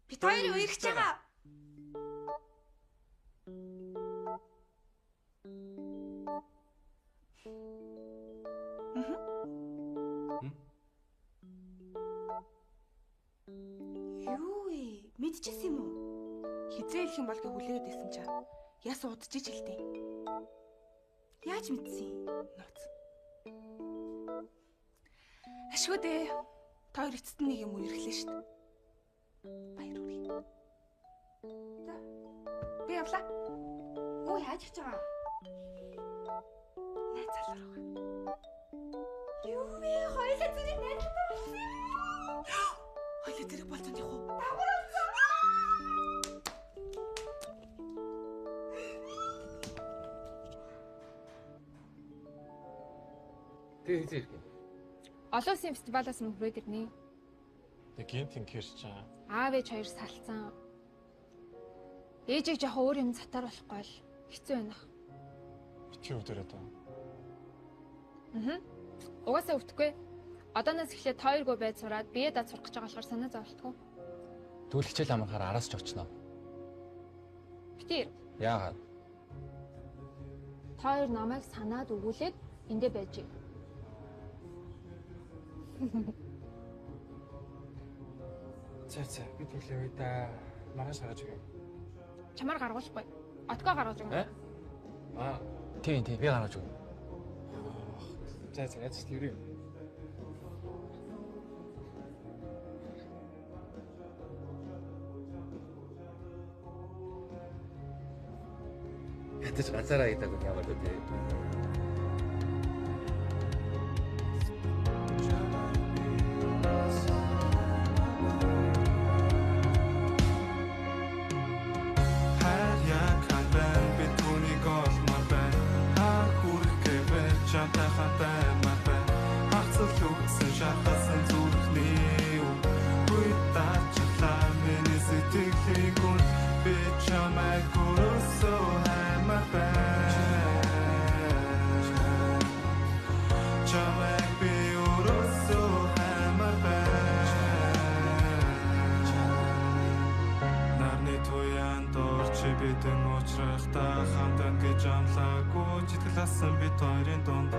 Бид хоёр үерхэж байгаа. Юу вэ? Мэдчихсэн юм уу? Хизээ хэлэх юм бол гэ хүлээгээд байсан чаа. Яс удажиж хэлтий. Яаж мэдсэн? Нууц. Ашгүй дээ. Та хоёр эцэст нэг юм үерхлээ шүү дээ. Баяр хүргэе. За. Би явлаа. Өө яаж хийж байгаа? Найз залуу руу. Юу вэ? Хоёулаа зэрэг найзалтай болсон юм. Хоёулаа зэрэг болцсон явах уу? Давхар болсон. Тэгээ хизээ ирэх юм. Олон улсын фестивалаас мөн хүрээд ирнэ. Тэг гинт инкер чаа. Аав ээж хоёр салцсан. Ээжийг жоохон өөр юм цатаар болохгүй л хэцүү байна. Битгий өвдөрөө даа. Аа. Угаасаа өвдөхгүй. Одооноос эхлээд та хоёргоо байж сураад бие даад сурах гэж байгаа болохоор санаа зовлтгүй. Тэгвэл хичээл амархаар араас ч очно. Битгий. Яагаад? Та хоёр намайг санаад өгүүлээд эндээ байж. За за би тэглээ үе да. Маргааш гаргаж өгье. Чамаар гаргуулахгүй. Отгоо гаргаж өгнө. Аа. Тийм тийм би гаргаж өгнө. За за яаж ч тэрэг. Ядаж ганцаараа идэг юм ямар вэ те. Хайр яг хаан байна би түүнийг олмоор байна. Хаа хүрэх гэвэл чамтай хамт аймаар байна. Хагцал үтсэн шархалсан зүрхний үг. Үе даачглаа миний сэтгэлийн гүн. Би чамайг өрөөсөө хаймаар байна. Чамайг би өрөөсөө хаймаар байна. Нарны туяан дор чи бидэн уучлахдаа хамтан гэж амлаагүй читгэл хасан бид хоёрын дунд.